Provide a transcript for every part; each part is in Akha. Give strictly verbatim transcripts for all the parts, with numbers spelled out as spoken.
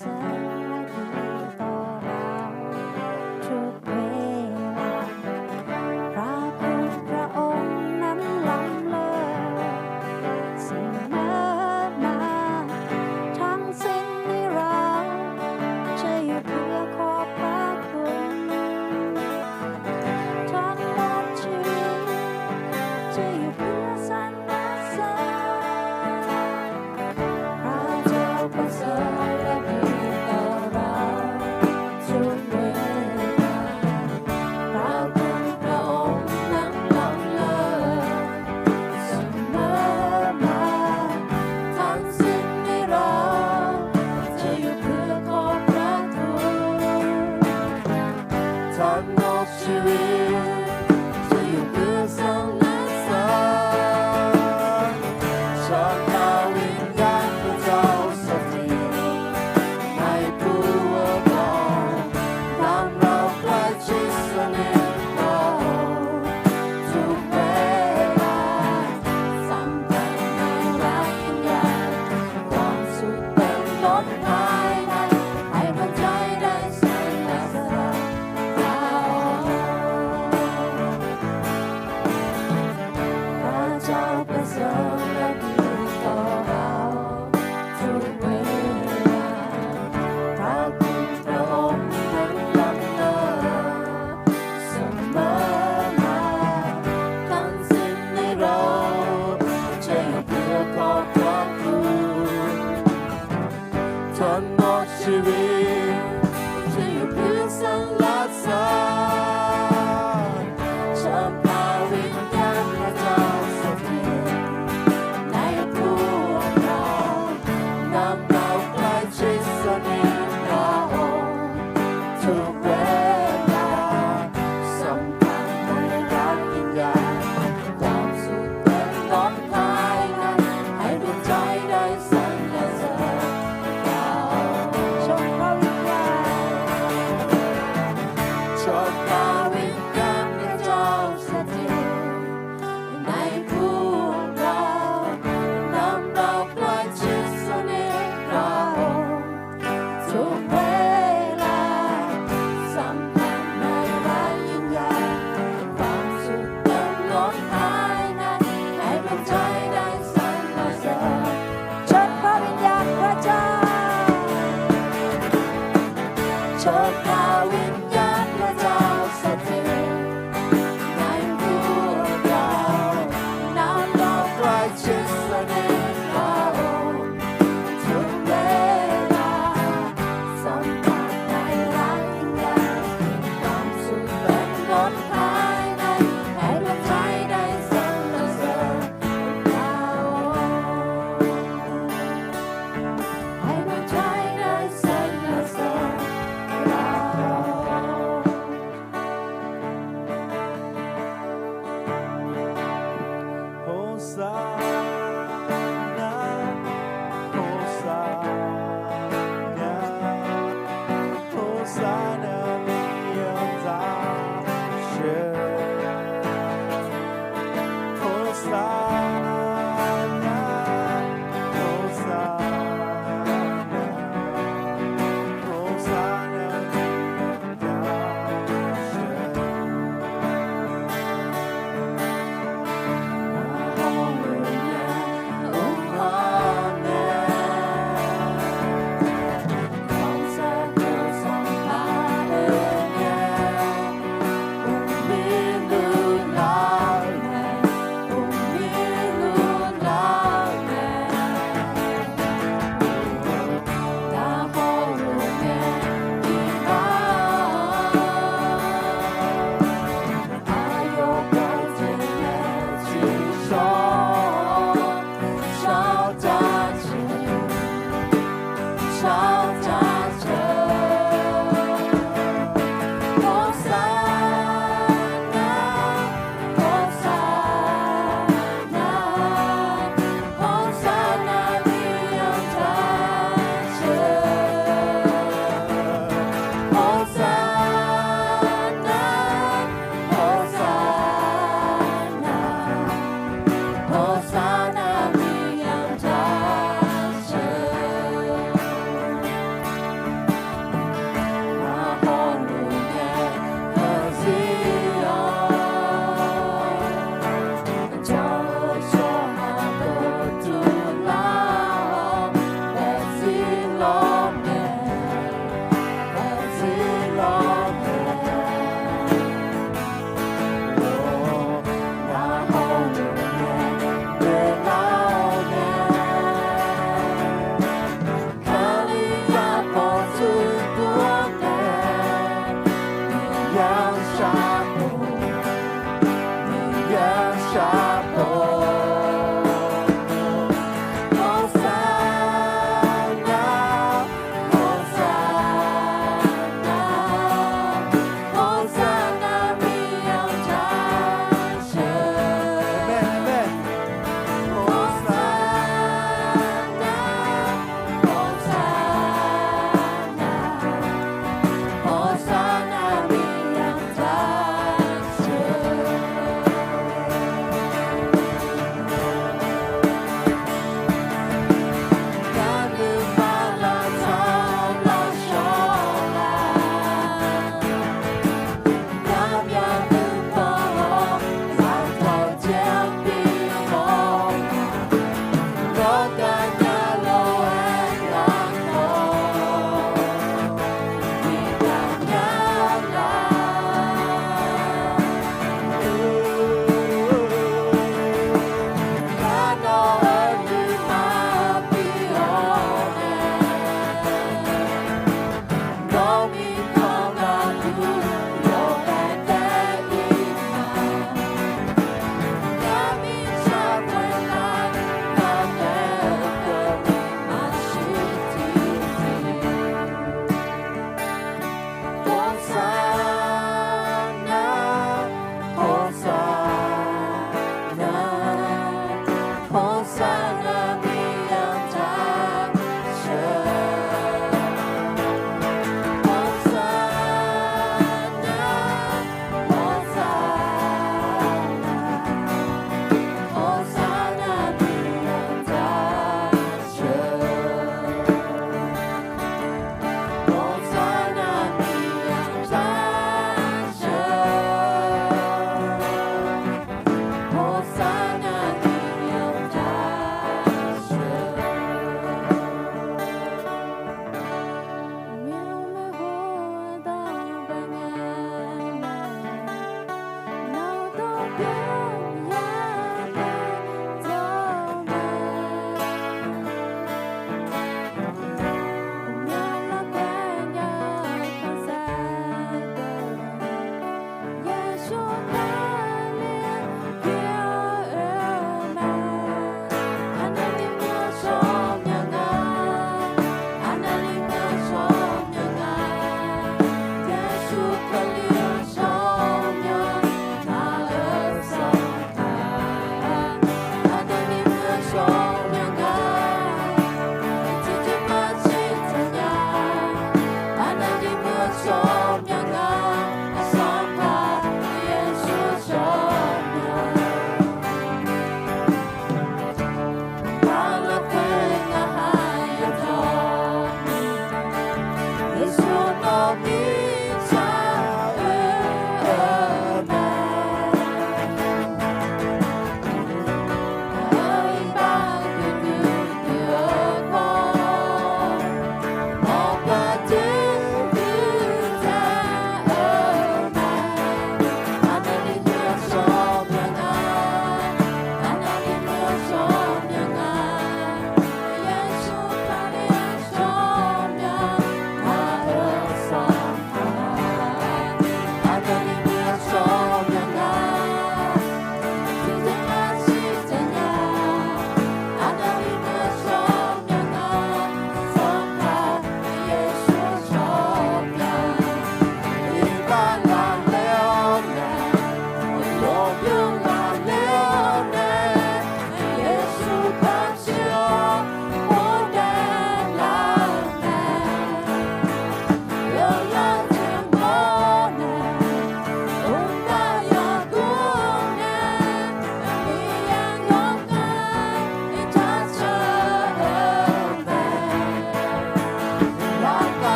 เจอและดีต่อเราทุกเวลา พระคุณพระองค์นั้นล้ำเลิศเสมอมา ทั้งสิ้นนี้เราจะอยู่เพื่อขอบพระคุณ ทั้งหมดชีวิตจะอยู่เพื่อสรรเสริญ พระเจ้าประเสริฐและดีต่อเราทุกเวลา พระคุณพระองค์นั้นล้ำเลิศเสมอมา ทั้งสิ้นในเราจะอยู่เพื่อขอบพระคุณ ทั้งหมดชีวิตจะอยู่เพื่อสรรเสริญ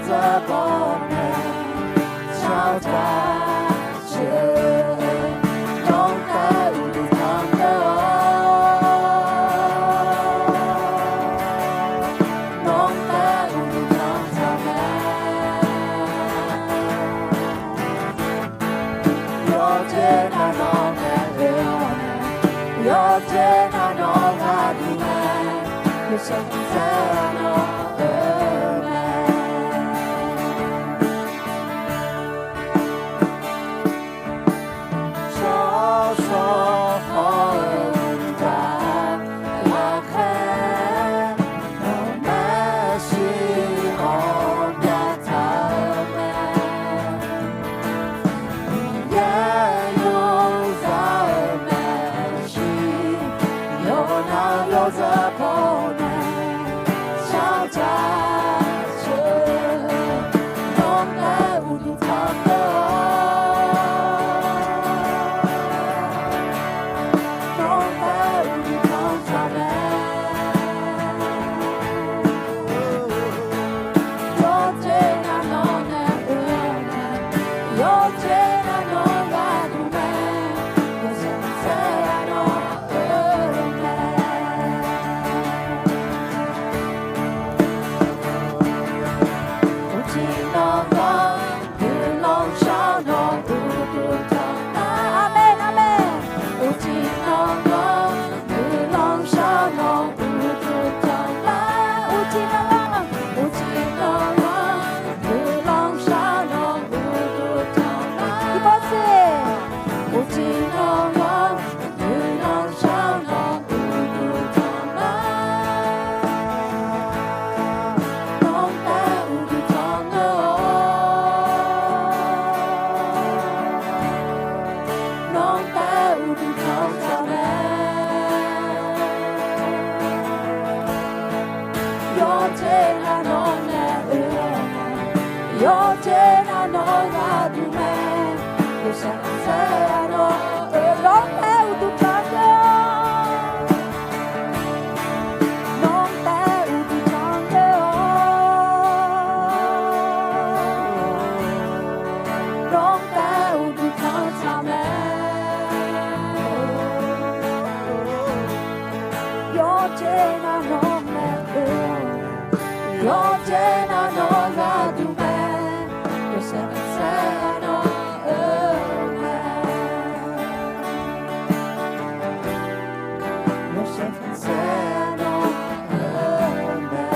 Taqbawr nae shawrjaq sheuq-eu, nawr taef uqduq tanqdeuq-awr, nawr taef uqduq tanqtaq mae. Yawqjeq nav nawq nae oe-awr nae, yawqjeq nav nawq gharduq mae, yawshaef khanqsaer-a nawr oe-eu mae. Shawr shawr hawr-eu uqdzan lafkhoer, nawq maeqshi ghawqmya taq-eu mae. Miqyaer yawzaq-euq maeqshi, yawqnan yawzaq pawnae shawrjaq sheuq-eu, nawr taef uqduq tanqdeuq-awr, nawr taef uqduq tanqtaq mae. Yawqjeq nav nawq nae oe-awr nae, yawqjeq nav nawq gharduq mae, yawshaef khanqsaer-a nawr oe-eu mae. Uqcif nawr ghanr, guiqlanq shawr nawr uqduq tanq nar. Aqmeq, aqmeq. Uqcif nawr ghanr, guiqlanq shawr nawr uqduq tanq nar. Uqcif nawr ghanr, uqcif nawr ghanr, guiqlanq shawr nawr uqduq tanq nar. Uqcif nawr ghanr, guiqlanq shawr nawr uqduq tanq nar. Nawr taef uqduq tanqdeuq-awr, nawr taef uqduq tanqtaq mae. Yawqjeq nav nawq nae oe-awr nae, yawqjeq nav nawq gharduq mae, yawshaef khanqsaer-a nawr oe, nawr taef uqduq tanqdeuq-awr, nawr taef uqduq tanqdeuq-awr, nawr taef uqduq tanqtaq mae. Yawqjeq nav nawq nae oe, yawqjeq nav nawq gharduq mae, yawshaef khanqsaer-a nawr oe-eu mae. Yawshaef khanqsaer-a nawr oe-eu mae.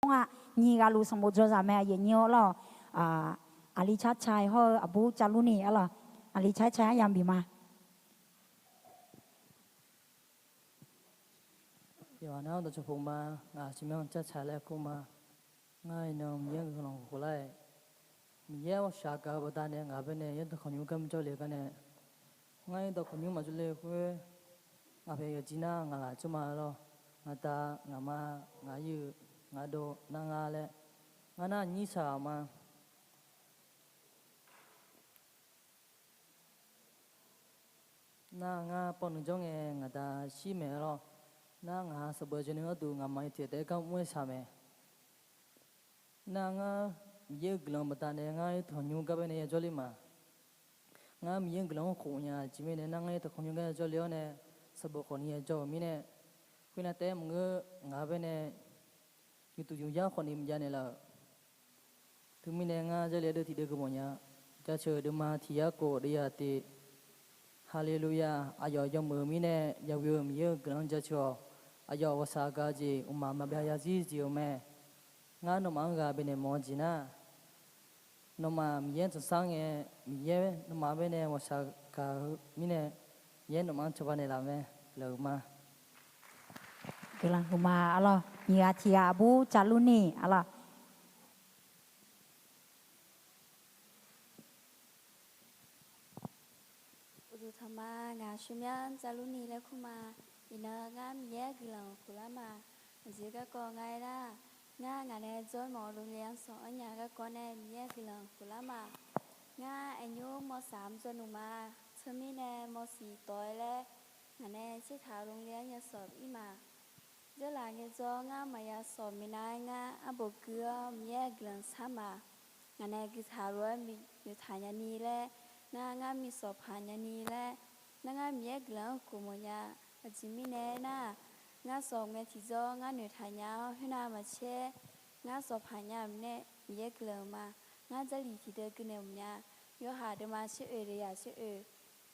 nga. Nyiq ghaq luf sanqbof dzaw zaq mae, aqyuif aqnyir-awr lawr. Aqli Carcae hawr-eu aqbur Carlurni arlawr. Aqli Carcae aryamq bif ma. Yawqha nar dawqcawq puq ma. Ngaq aqsmyanr Carcae laer kur ma. Ngar iqnan Miqyaer-euq guiqlanq khof lar-aer, Miqyaer ghawqshaq gaq-eu baqdanae ngaq baenae yaerdawq khanqnymr gar mr jawrle-eu garnae, ngar yaerdawq khanqnymr maqjawrle khoer, ngaq paeq yawqjir nar ngaq ghaq jawr ma lawr. Ngaq da, ngaq ma, ngaq yuiv, ngaq dov nar nga laer, ngar nar nyir shaq-aq ma. Nar ngar pawv nuijanr ngae ngaq da shir maeq-aer lawr. Nar ngaq sanqbof jawrni gharduq ngaqma yawtiq taef-aer gar mr-aer shaq mae. Nar ngar Miqyaer-euq guiqlanq baqdanae ngar yaerdawq khanqnymr gar baenae yajawr ler ma. Ngar Miqyaer-euq guiqlanq-anr khof nya-eu jeq mirnae nar ngar yaerdawq khanqnymr gar yajawr le-awr nae, sanqbof khawfni yajawr-euq mirnae, khoernav taef-aer maqngeur ngaq baenae yawduq yawqyar khawfni maqjav naeqlaf-euq. Teumirnae ngar jarle-aer deuv tiqdeuv gui mawf nya. Jaceuq deuvma tiq yar khof deuv yar tiv. Haleluya! Aqyawf yawmuiq-eu mirnae yawi-eu Miqyaer-euq guiqlanq-anr jaceuq-awq. Aqyawf ghawqshaq gaq-eu jeq mqmaq maqbyav zarzir jeq-euq mae. Ngar nawmaf-anr ghaq bifnaeq mawf-eu jeq nar, nawmaf Miqyaer-anr tsaqsar ngae, Miqyaer nawmaf baenae ghawqshaq gaq-eu mirnae, Miqyaer nawmaf-anr cawba naeqlaf mae. Guiqlanq huiqma. Guiqlanq huiqma arlawr. Nyiq ghaq tiq ghaq aqbur Carlurni arlawr. Uqduq tanqma, ngaq Sharmyanr Carlurni laer kur ma. Iqnan ngar Miqyaer guiqlanq khof lar ma. Aqjeq garkawv nga aer nar, ngar ngaq nae jawr mawf-eu โรงเรียน sanq-anr nya garkawv nae Miqyaer guiqlanq khof lar ma. Ngar aqnymr ม.สาม jawr nmq ma. Teumirnae ม.สี่ tawq-aer laer ngaq nae tsertaq-eu โรงเรียน ya sawf ir ma. Dzeurlaf ngaejawr ngar maqya sawf minav-aer ngar arbof gui-awr Miqyaer guiqlanq shar ma. Ngaq nae guitaq lof-aer noeqtaq nyani laer, nar ngar miqsawq paq nyani laer, nar ngar Miqyaer guiqlanq-anr khof mawfnya. Aqjeq mirnae aernar, ngar sawq ngae tiqjawr ngar noeqtaq nya-awr khoernav maqcaer, ngar sawq paq nya-euq mirnae Miqyaer guiqlanq-euq ma. Ngar Jarlif tiqdeuv gui naeq mawfnya. Yawhaq deuvma tser oeq deuv yaq tser oeq,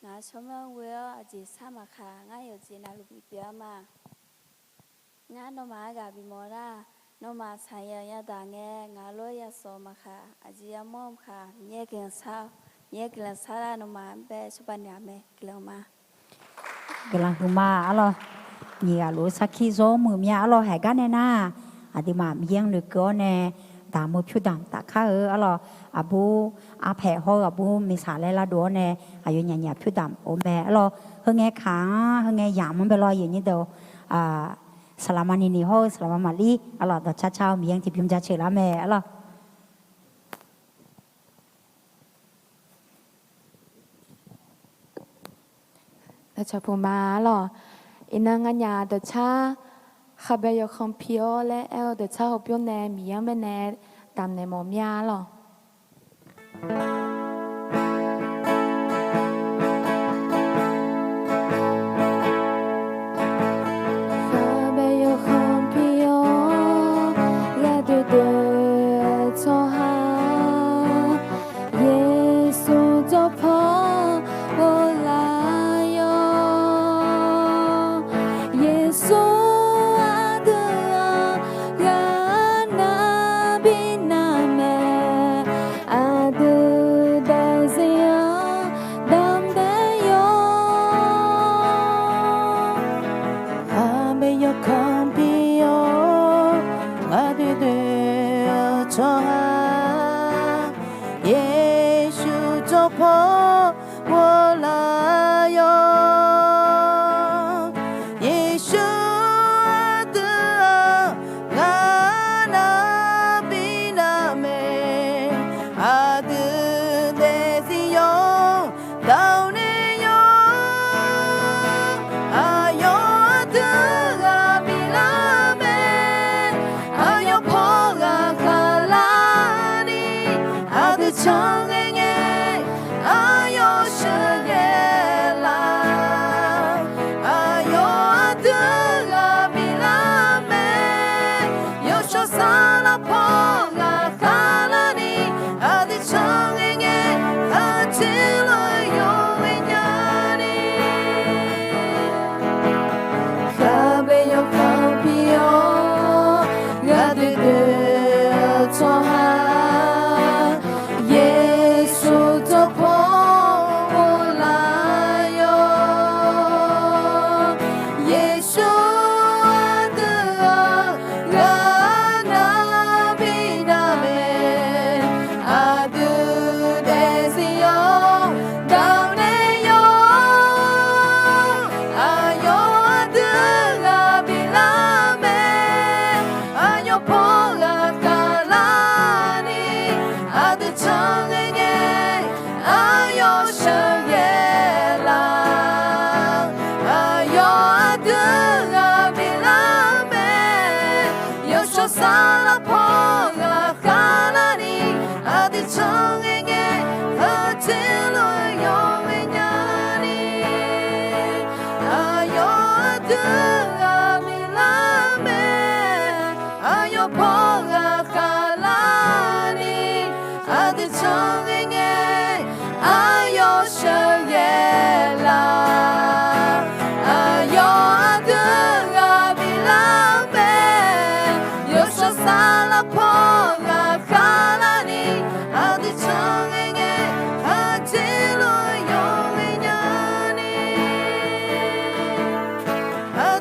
ngaq-euq tsawrmyanr ghoe-awr aqjeq sar maqkaq, ngar yawqjeq navluf bipyeuf-a ma. Ngar nawmaf-anr ghaq bimawf nar, nawmaf saqyaq yadaq ngae ngaq lof-aer ya sawq maqkaq, aqjeq yamawr maqkaq, Miqyaer guiqlanq shar-awq. Miqyaer guiqlanq shar lar nawmaf-anr bae cawba naeq-a mae. Guiqlanq ma. Guiqlanq huiqma arlawr. Nyiq ghaq lof-aer sarkir zawr muiq mya arlawr. Haeq gar nae nar, aqduimaf Miqyaer-anr noeqkeuv-awr nae damq-eu pyurdamq tafkar-eu arlawr. Aqbur arpaeq hawr-eu aqbur miqsaq laer lardov-awr nae aqyawf nyaf nyaf pyurdamq-eu mae arlawr. Heungae kaq-anr heungae yamq-anr bae lawr yawnyir deuq-eu, saqlaqma nini hawr-eu saqlaqma maqlir arlawr, dawqcar car-awr Miqyaer-anr tiqbymr jaceuq lar mae arlawr. Dawqcawq puq ma arlawr. Iqnan nganyaf dawqcar, Khabae yawkhanq pi-awr laer aer-eu dawqcar hawbymr nae Miqyaer-anr baenae damqnaeq mawf mya arlawr. Khabae yawkhanq pi-awr gharduq doe-eu tsawrhaq, Yeqsur jawrpaw ghovlar yawr. Yeqsur aqdui-anr ghaq nar bi nar mae, aqdui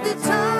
Teutar